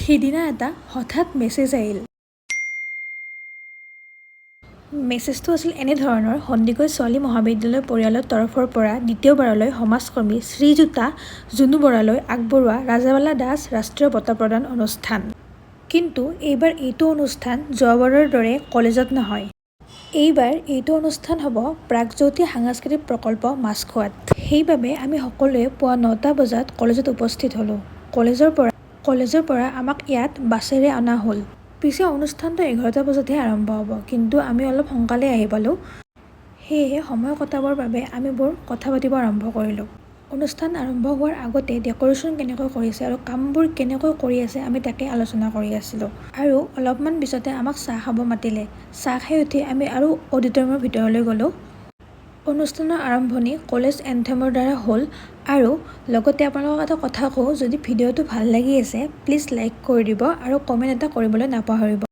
সিদিনা এটা হঠাৎ মেছেজ আহিল। মেছেজটো আছিল এনেধৰণৰ, সন্দিকৈ ছোৱালী মহাবিদ্যালয় পৰিয়ালৰ তৰফৰ পৰা দ্বিতীয়বাৰলৈ সমাজকৰ্মী শ্ৰীযুতা জুনু বৰালৈ আগবঢ়োৱা ৰাজাবালা দাস ৰাষ্ট্ৰীয় বঁটা প্ৰদান অনুষ্ঠান। কিন্তু এইবাৰ এইটো অনুষ্ঠান যোৱাবাৰৰ দৰে কলেজত নহয়। এইবাৰ এইটো অনুষ্ঠান হ'ব প্ৰাগজ্যোতি সাংস্কৃতিক প্ৰকল্প, মাছখোৱাত। সেইবাবে আমি সকলোৱে পুৱা 9টা বজাত কলেজত উপস্থিত হ'লোঁ। কলেজৰ পৰা আমাক ইয়াত বাছেৰে অনা হ'ল। পিছে অনুষ্ঠানটো 11টা বজাতহে আৰম্ভ হ'ব, কিন্তু আমি অলপ সোনকালেই আহি পালোঁ। সেয়েহে সময় কটাবৰ বাবে আমিবোৰ কথা পাতিব আৰম্ভ কৰিলোঁ। অনুষ্ঠান আৰম্ভ হোৱাৰ আগতে ডেক'ৰেশ্যন কেনেকৈ কৰিছে আৰু কামবোৰ কেনেকৈ কৰি আছে, আমি তাকে আলোচনা কৰি আছিলোঁ। আৰু অলপমান পিছতে আমাক চাহ খাব মাতিলে। চাহ খাই উঠি আমি আৰু অডিটৰিয়ামৰ ভিতৰলৈ গ'লোঁ। অনুষ্ঠানৰ আৰম্ভণি কলেজ এন্থেমৰ দ্বাৰা হ'ল। আৰু লগতে আপোনালোকক এটা কথা কওঁ, যদি ভিডিঅ'টো ভাল লাগি আছে, প্লিজ লাইক কৰি দিব আৰু কমেণ্ট এটা কৰিবলৈ নাপাহৰিব।